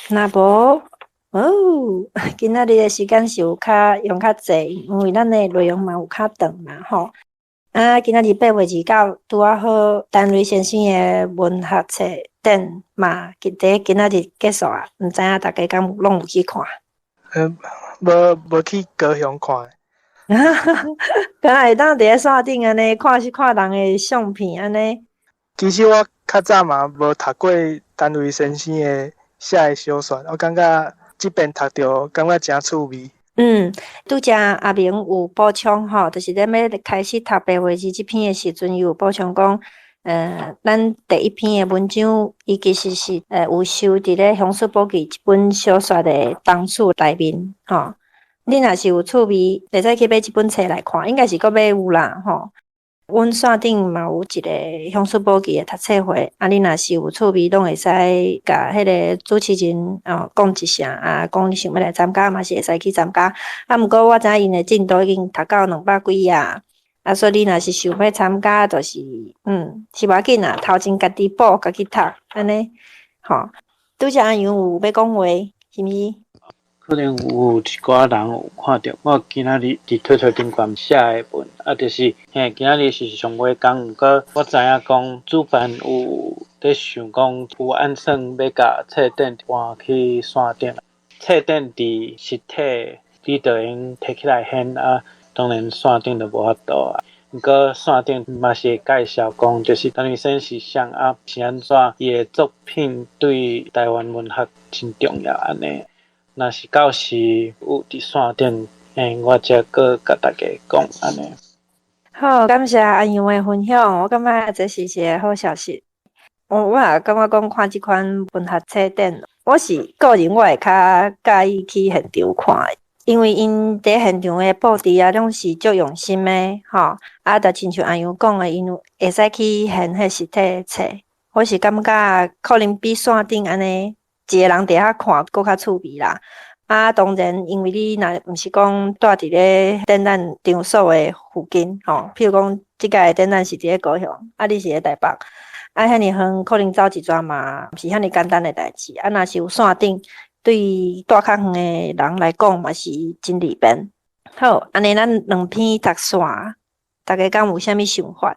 Speaker 1: 若無，哦，今仔日的時間是有較用較濟，因為咱的內容嘛有較長嘛吼。啊，今仔日8月29，拄仔好，陳雷先生的文學冊展嘛，佇今仔日結束啊，毋知影大家敢攏有去看？
Speaker 4: 無去高雄看。
Speaker 1: 敢若會當佇咧線頂按呢看是看人的相片按呢。
Speaker 4: 其實我較早嘛無讀過陳雷先生的寫的小說，我感覺這遍讀著感覺誠趣味。
Speaker 1: 嗯，拄才阿明有補充吼，就是咧欲開始讀白話字這篇的時陣，伊有補充講，咱第一篇的文章，伊其實是有收佇咧《鄉事簿記》這本小說的當書內面吼。你若是有趣味，會使去買這本冊來看，應該是閣買有啦吼。阮線頂嘛有一个鄉事簿記的讀冊會，啊，你若是有趣味，攏會使共彼个主持人哦講一聲，啊，講你想欲來參加嘛是會使去參加。啊，毋過我知影𪜶的進度已經讀到200幾頁，啊，所以你若是想欲參加，就是是無要緊啦，頭前家己報，家己讀，按呢，吼。拄才阿楊有欲講話，是毋是？
Speaker 5: 可能有一寡人有看著我今仔日佇推特頂懸寫的文，啊，就是嘿，今仔日是上尾工，毋過我知影講主辦有咧想講有按算欲共冊展搬去線頂，冊展佇實體你就會用提起來掀啊，當然線頂就無法度啊。毋過線頂嘛是會介紹講，就是陳雷先生是啥啊，是按怎伊的作品對台灣文學真重要按呢。若是到時有佇線頂，我才閣共大家講按呢。
Speaker 1: 好，感謝阿楊的分享，我感覺這是一個好消息。我也感覺講看這款文學冊展，我是個人我會較佮意去現場看，因為𪜶佇現場的布置啊，攏是足用心的吼。啊，就親像阿楊講的，𪜶有會使去現彼實體冊，我是感覺可能比線頂按呢一個人佇遐看閣較趣味啦。啊，當然，因為你若毋是講蹛佇咧展覽場所的附近吼，譬如講，這屆展覽是佇咧高雄，啊，你是佇台北，啊，遐爾遠，可能走一轉嘛，毋是遐爾簡單的代誌。啊，若是有線頂，對蹛較遠的人來講嘛是真利便。好，按呢咱兩篇讀煞，大家敢有啥物想法？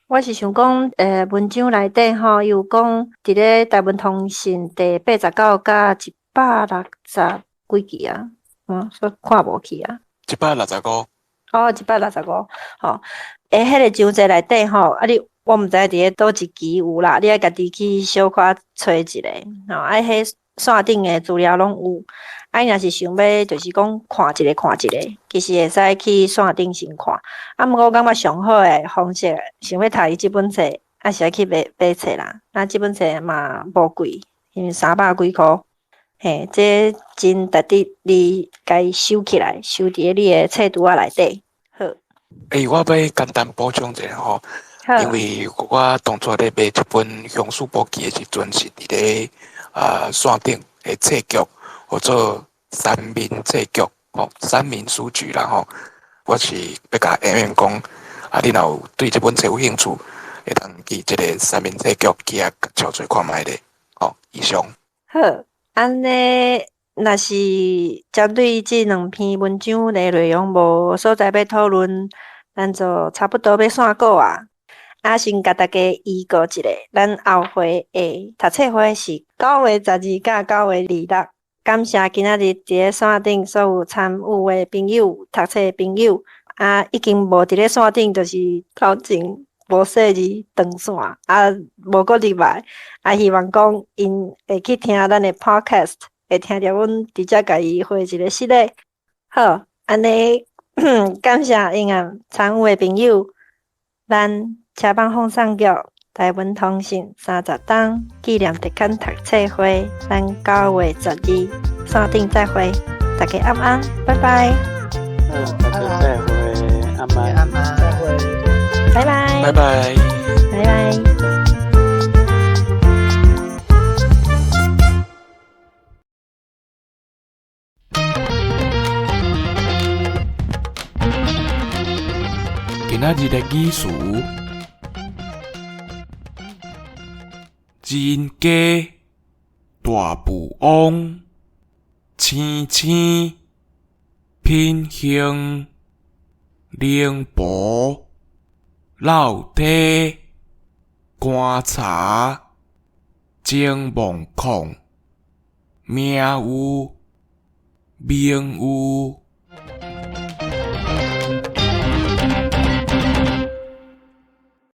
Speaker 1: 我是想講，文章內底吼，伊有講佇咧台文通信第89佮160幾期啊，煞看無去啊。
Speaker 2: 165。
Speaker 1: 哦，165，吼，彼个章節內底吼，啊你，我毋知佇咧佗一期有啦，你愛家己去小可揣一下，吼，啊，彼線頂的資料攏有，啊，你若是想欲就是講看一个看一个，其實會使去線頂先看。啊，毋過我感覺上好的方式，想欲讀伊這本冊，啊是愛去買買冊啦。啊，這本冊嘛無貴，因為300幾箍。嘿，這真值得你共伊收起來，收佇咧你的冊櫥仔內底。好。
Speaker 2: 欸，我欲簡單補充一下吼，因為我當初咧買這本《鄉事簿記》的時陣，是佇咧線頂的冊局，號做三民冊局，吼，三民書局啦吼。我是欲共 M M 講，啊，你若有對這本冊有興趣，會當去這个三民冊局去遐撨揣看覓咧。吼，以上。
Speaker 1: 好，按呢，若是針對這兩篇文章的內容無所在欲討論，咱就差不多欲散稿啊。啊，先共大家預告一下，咱後回的讀冊會是9月12佮9月26。感謝今仔日佇咧線頂所有參與的朋友、讀冊的朋友。啊，已經無佇咧線頂，就是頭前無細膩斷線，啊，無閣入來。啊，希望講𪜶會去聽咱的 podcast，會聽著阮直接共伊回一个失禮。好，按呢感謝𪜶啊參與的朋友，咱車房放送局台文通信30冬紀念特刊讀冊會，咱9月12線頂再會，大家晚安，拜拜。
Speaker 5: 好，大家再會，晚安，
Speaker 4: 再會，
Speaker 1: 拜拜，
Speaker 2: 拜拜，
Speaker 1: 拜拜。
Speaker 2: 今仔日的語詞：人家、大富翁、星星、品行、灵婆。落梯、棺柴、前望控、名誉、名誉。